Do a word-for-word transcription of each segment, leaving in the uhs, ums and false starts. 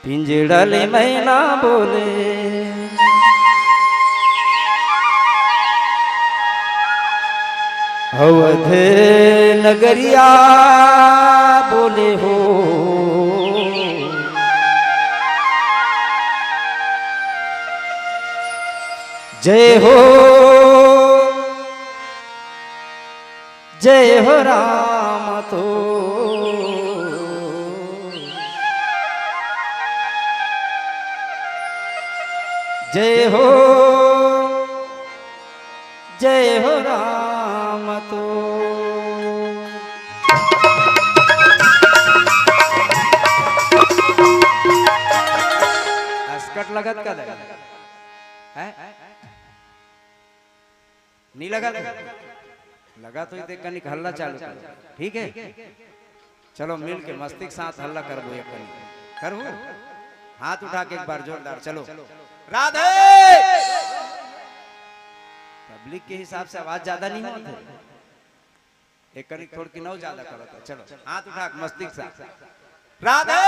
पिंजड़ा ले मैना बोले, अवध नगरिया बोले हो। जय हो, जय हो राम तो। जय हो, जय हो राम तो। अस्कट लगत का दे? हैं? नहीं लगा तो? लगा तो ये देख कनिक हल्ला चालू कर। ठीक है, चलो मिल के मस्ती के साथ हल्ला करबो एक कनी। करू? हाथ उठा के एक बार जोरदार, चलो। राधे। पब्लिक के हिसाब से आवाज ज्यादा नहीं होती, एक कनिक थोड़की नौ ज्यादा करो तो। चलो हाथ उठा के मस्ती के साथ। राधे।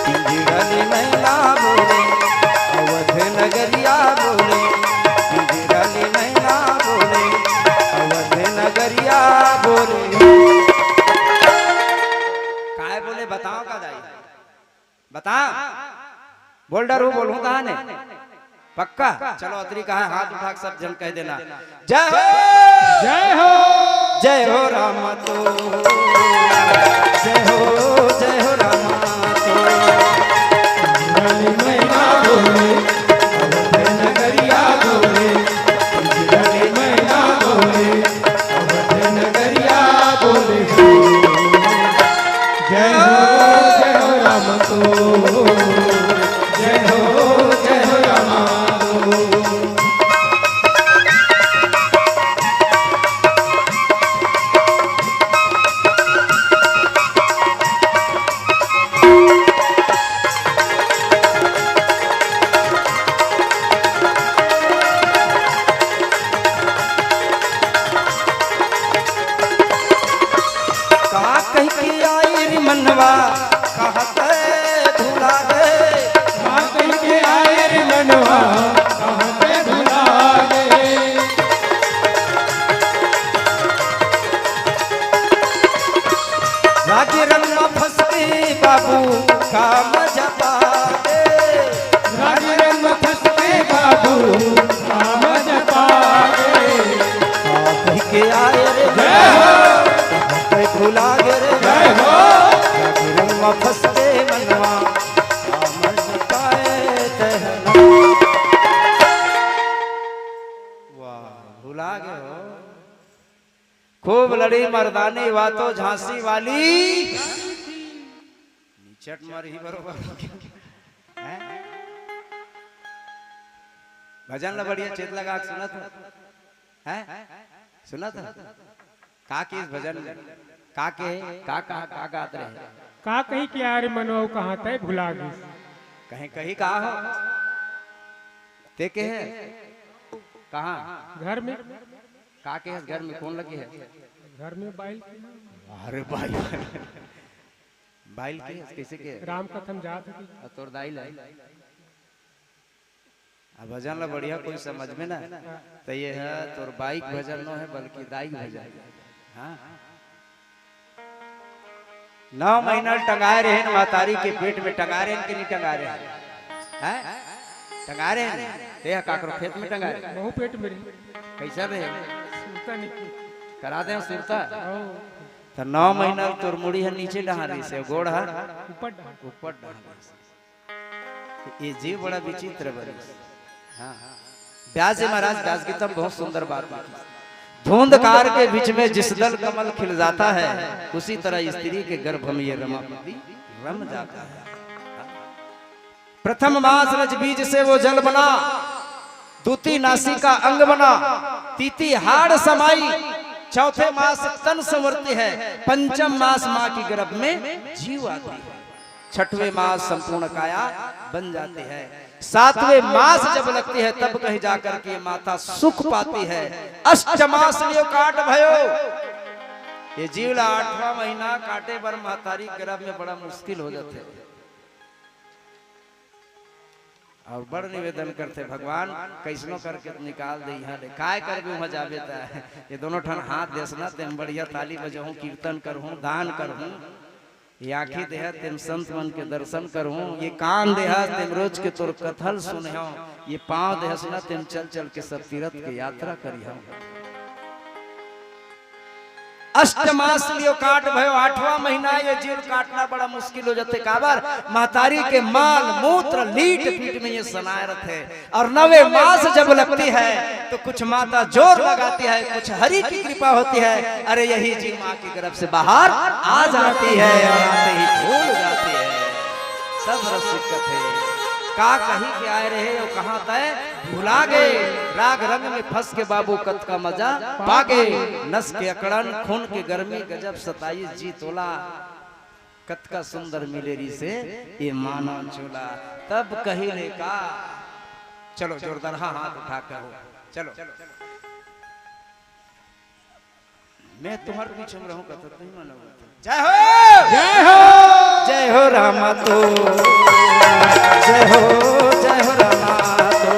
पिंजड़ा ले मैना बोले, अवध नगरिया बोले। पिंजड़ा ले मैना बोले, अवध नगरिया बोले। काय बोले बताओ का दाई? बता। बोल डरू, बोलूं कहा ने? पक्का? चलो अतरी कहा, हाथ उठा के सब जन कह देना, जय हो। जय हो। जय हो राम तो। जय हो, जय हो राम तो। पिंजड़ा ले मैना बोले, अवध नगरिया बोले। पिंजड़ा ले मैना बोले, अवध नगरिया बोले। जय हो, जय हो राम तो। जय हो, जय हो राम तो। का कहि के आए रे मनवा, कहाँ ते भुला गे। का कहि के आए रे मनवा, कहाँ ते भुला गे। राग रंग में फंस के बाबू, का मजा पागे। राग रंग में फंस के बाबू, का मजा पागे। का कहि के आए रे, जय हो। कहाँ ते भुला गे रे। जय हो। राग रंग में फंस के मनवा, का मजा पाए तहना। वाह, भुला गे हो। खूब लड़ी मर्दानी, वा तो झांसी वाली। निचट मारी बरोबर। हैं? भजन ला बढ़िया चेत लगा के सुनत हो? हैं? सुनत हो? का किस भजन में? का के? का, का, का गात रहे? का कहि के आए रे मनवा, कहाँ ते भुला गिस। कहीं, कहीं कहा हो? ते के है? कहाँ? घर में। का के है घर में? कौन लगे है? घर में बाइल के। अरे बाइल। बाइल के है, कैसे के है? राम कथन जात है कि। और तोर दाई ला? अब भजन ला बढ़िया कोई समझ में ना, तो ये है तोर बाइक भजन नो है, बल्कि दाइक भजन। हाँ। नौ महीना टंगाए रहे न, महतारी के पेट में टंगाए रहे न कि नहीं टंगाए रहे? हैं? टंगाए रहे न? ते हा काकरो खेत में टंगाए रहे? महू पेट में रही। कैसा रहे? सुरता नहीं। करा दे सुरता। हाँ। तो नौ महीना तोर मुड़ी है नीचे डहा रही से, गोड़ है ऊपर डहा। ऊपर डहा रही से। ये जीव बड़ा विचित्र बने। हाँ। व्यास जी महाराज व्यास गीता में बहुत सुंदर बात लिखी। धुंधकार के बीच में जिस दल कमल खिल जाता है, उसी तरह स्त्री के गर्भ में ये रमापति रम जाता है। प्रथम मास रज बीज से वो जल बना, दूती नासिका अंग बना, तीती हाड़ समाई, चौथे मास तन संवरती है, पंचम मास माँ की गर्भ में जीव आती है, छठवें मास संपूर्ण काया बन जाती है, सातवें मास जब लगती है तब कहीं जाकर के माता सुख पाती है। अष्टमास लियो काट भयो, ये जीव ला आठवां महीना काटे बर महतारी गर्भ में बड़ा मुश्किल हो जाथे। और बड़ निवेदन करथे, भगवान कइसनो करके निकाल दे इहाँ ले, काय करबे उहाँ जाबे त। ये दोनों ठन हाथ देस ना, तेम बढ़िया ताली बजाहूँ, कीर्तन करहूँ, दान करहूँ। ये आँखी देहस तेम संत मन के दर्शन करहूँ, ये कान देहस तेम रोज के तोर कथा ल सुनहूँ, ये पाँव देहस ना तेम चल चल के सब तीरथ के यात्रा करिहूँ। अष्टमास लियो काट भयो, आठवां महीना ये जीव काटना बड़ा मुश्किल हो जाथे। काबर? महतारी के मल मूत्र लीट पीट में ये सनाय रथे। और नवे मास जब लगती है तो कुछ माता जोर लगाती है, कुछ हरि की कृपा होती है, अरे यही जीव माँ की गर्भ से बाहर आ जाती है और आते ही फूल जाती है। सब रसिक कथे का कही के आए रहे और कहाँ तय भुला गे। राग रंग में फंस के बाबू कतका मजा पा गे। नस के अकड़न, खून के गर्मी गजब सताइस जी तोला। कतका सुंदर मिले रिसे ये मानव चोला। तब कही ले का, चलो जोरदार हाँ हाथ उठा के हो, चलो। मैं तुम्हारे पीछे में रहूं, कथा नहीं मानूंगा। जय हो, जय हो, जय हो रामा तो, जय हो, जय हो रामा तो।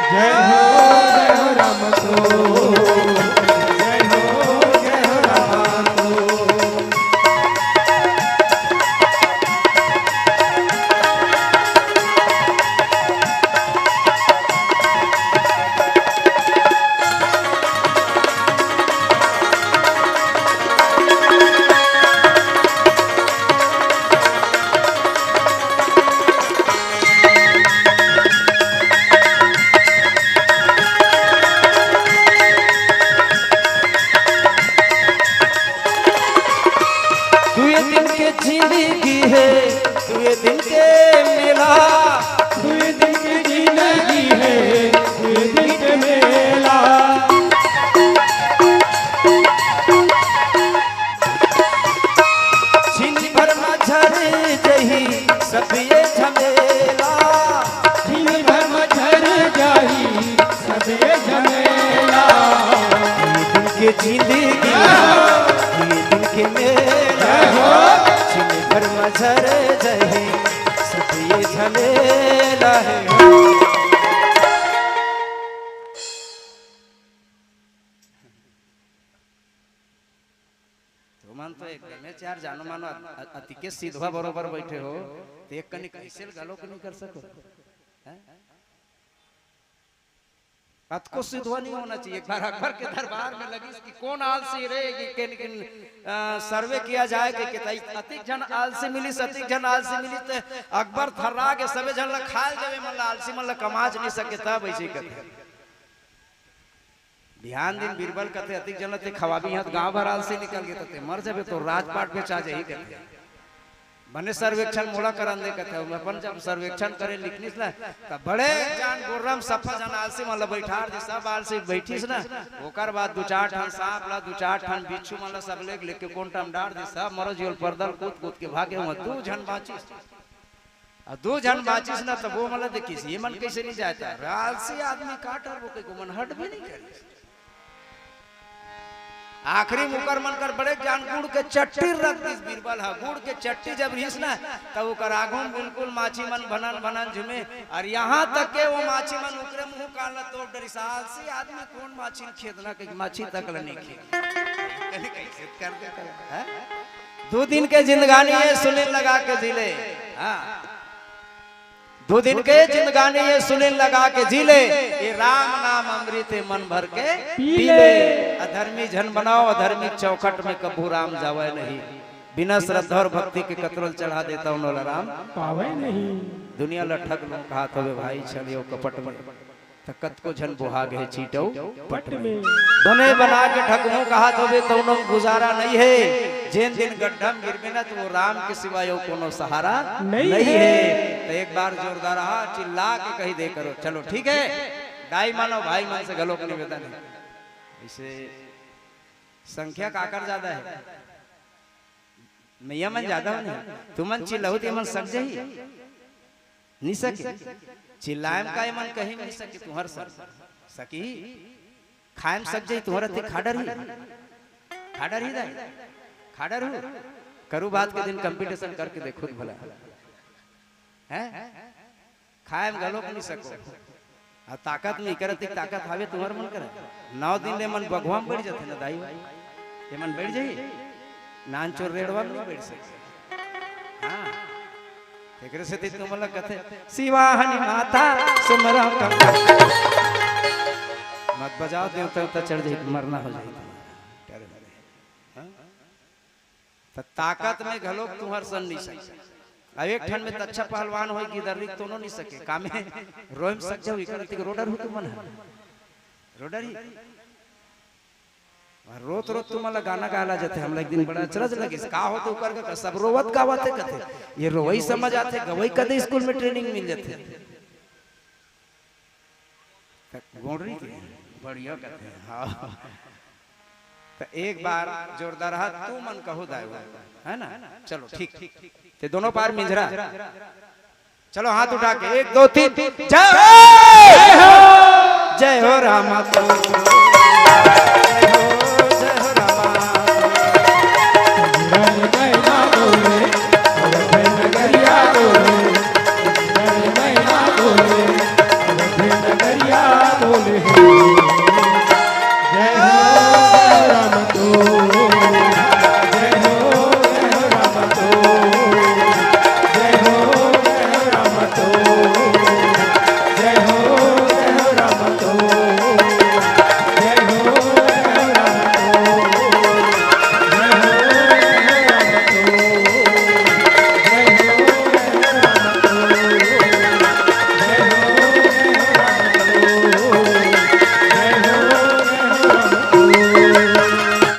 जय हो, जय हो राम तो, जय हो, जय हो राम तो। दुए दिन के जिंदगी हे, दुए दिन के मेला। दुए दिन के जिंदगी हे, दुए दिन के मेला। छिन भर म झर जही सब ये झमेला। छिन भर म झर जाही सब ये झमेला। ये दिन के जिंदगी, ये दिन के मेला। छिन भर म झर जही सब ये झमेला हे। तुमन तो एकदमे चार जानो मानो अ-, अ-, अतिके सिधवा बरोबर बैठे हो, ते एक कनी कइसे घलो के नहीं कर सको? हैं? अतको सिधवा नहीं होना चाहिए। एक बार अकबर के दरबार में लगिस कि कौन आलसी रे, कि किन किन, अ, सर्वे किया जाए कि कितना अतिक झन आलसी मिलिस, अतिक झन आलसी मिलिस, ते अकबर थर्रा के सबे झन ला खाल देवे, मन ला आलसी मन ला कमाच नहीं सके, तब ऐसे ही करते। बिहान दिन बीरबल कथे, "अतिक झन ल ते खवाबी, इहाँ त गांव भर आलसी निकल गे, त ते मर जाबे, तोर राजपाट बेचा जाही," कथे। बने सर्वेक्षण मोला करन दे कथे। मैं अपन जब सर्वेक्षण करे लिखनिस ना, त बड़े जान गोर्रम सफा झन आलसी मन ल बैठार दिस, सब आलसी बैठिस ना। ओकर बाद दू चार ठन सांप ला, दू चार ठन बिच्छू मन ला सब लेके कोंटा म डार दिस, सब मरो जियो ल परदा ल कूद कूद के भागे। उहाँ दू झन बांचिस। अउ दू झन बांचिस ना, तब वो मन ल देखिस, ये मन कइसे नहीं जाय? त आलसी आदमी का डरबो कहिके मन हट भी नहीं करिस। आखिरी म ओकर मन कर बड़े जान गुड़ के चट्टी रख दिस बीरबल ह। गुड़ के चट्टी जब रिहिस ना, तब ओकर आगू म बिल्कुल माछी मन भनन भनन झूमे। अउ यहाँ तक के वो माछी मन ओकरे मुंह कान ल तोप डरिस। आलसी आदमी कौन माछी ल खेदना कहिके माछी तक ल नहीं खेद। कइसे कर देता है? दू दिन के जिंदगानी ये सुने लगा के जी ले। हाँ। दू दिन के जिंदगानी ये सुने लगा के जी ले। ये राम नाम अमृत ये मन भर के पी पी ले। ले। अधर्मी झन बनाओ, अधर्मी चौखट में कभू राम जावै नहीं। बिना श्रद्धा और भक्ति के कतरो ल चढ़ा देता हूँ, नोला राम पावै नहीं। दुनिया ल ठग लो कहात होबे भाई, छल अउ कपट में। त कतको झन बोहा गए चीटऊ पट में। बने बना के ठकहूं कहत होबे, तउनो गुजारा नइ हे। जेन दिन गड्ढा म गिरबे ना, त वो राम के सिवाय अउ कोनो सहारा नइ नइ हे। हे। त एक बार जोरदार हा चिल्ला के कहि दे करो, चलो ठीक हे। दाई मन अउ भाई मन से घलोक निवेदन हे, अइसे संख्या काकर जादा हे? मइया मन जादा हो नहीं, तुमन चिल्लाहू त एमन सक जाही, नइ सके। चिल्लाए म का एमन कहीं नइ सके, तुंहर सक, सकी? खाए म सक जाही, तुंहर अतिक खा डरही, खा डरही दाई, खा डरहू। करू बात के दिन competition करके देखहू त भला, हैं? खाए म घलोक नइ सको। अउ ताकत म इकर अतिक ताकत हावे तुंहर मन करा। नौ दिन ले एमन बघवा म बइठ जाथे ना दाई, एमन बइठ जाही, नानचुन रेड़वा म नइ बइठ सके। हाँ, एकरे सेती तुमन ला कथे, "सिवाहनी माता सुमरव कंका।" मत बजाव, देवता उवता चढ़ जाही, मरना हो जाही। हाँ? त ताकत में घलोक तुंहर सन नइ सके। अब एक ठन में त अच्छा पहलवान होही, गिदर्री, तउनो नइ सके। कामे रोए म सक जाहू, इकर अतिक रो डरहू तुमन ह। रो डरही। अउ रोत रोत तुमन ला गाना गाय ला जाथे। हमला एक दिन बड़ा अचरज लगिस, का होथे ओकर का, सब रोवत गावत हे कथे। ये रोवई समझ आथे, गवई कदे स्कूल में training मिल जाथे। त गोंडरी के बढ़िया कथे, हाँ। त एक बार जोरदार हा तुमन कहू दाई, है ना? चलो ठीक, ते दोनों पार मिंझरा। चलो हाथ उठा के, एक, दो, तीन। जय हो, जय हो रामा।